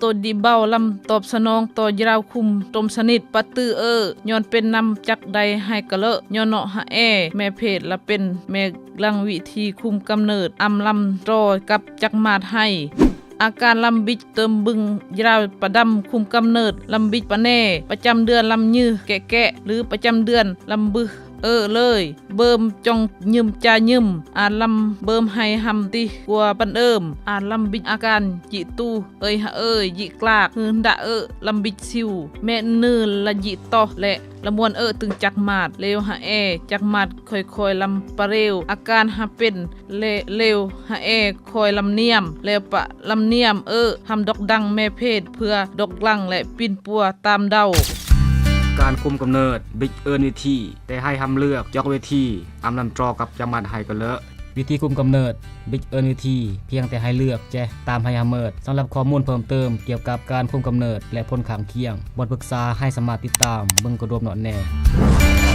ໂຕດີເບົາລຳຕອບສະໜອງຕໍ່ຢາວຄຸມຕົ້ມສະໜິດ ປະຕື້ເອີ ຍ້ອນເປັນນຳຈັກໄດໄຮກະເລີ ຍ້ອນເນາະຫະແອ ແມ່ເພດລະເປັນແມ່ຫຼັງວິທີຄຸມກຳເນີດ ອຳລຳຕຣອກັບຈັກໝາດໄຮ ອາການລຳບິດເຕີມບຶງຢາວປະດຳຄຸມກຳເນີດ ລຳບິດປະແນ ປະຈຳເດືອນລຳຍືແກະແກະ ຫຼື ປະຈຳເດືອນລຳບຶເອີເລີຍ ເບີມຈ່ອງຍືມຈາຍືມ ອາດລຳເບີມໄຮຮຳຕິກວ່າປັນເອີມ ອາດລຳບິດອາການຈິຕູ ເອີຍຫະເອີຍ ຢິກລາກ ຮືນດະເອີ ລຳບິດຊິວ ແມ່ນືລະຢິຕໍ ແລະ ລະມ່ວນເອີ ຕຶງຈັກໝາດ ເລວຫະແອ ຈັກໝາດຄ່ອຍໆລຳປະເຣວ ອາການຫາເປັນ ແລະ ເລວຫະແອ ຄ່ອຍລຳນຽມ ແລວປະລຳນຽມເອີ ຮຳດອກດັງແມ່ເພດ ເພື່ອດອກດັງ ແລະ ປິ່ນປົວຕາມເດົາ. ການຄຸມກຳເນີດ ບິດເອີນວິທີ ແຕ່ໄຮຮຳເລືອກ ຈອກເວທີ ອຳລຳຕຣອກັບຈັກໝາດໄຮກະເລີ. ວິທີຄຸມກຳເນີດ ບິດເອີນວິທີ ພຽງແຕ່ໄຮເລືອກແຈະຕາມໄຮຮຳເມີດ. ສຳລັບຂໍ້ມູນເພີ່ມເຕີມກ່ຽວກັບການຄຸມກຳເນີດ ແລະ ຜົນຂ້າງຄຽງ ບ່ອນປຶກສາໄຮສາມາດຕິດຕາມເບິ່ງກະດວມເນາະແນ.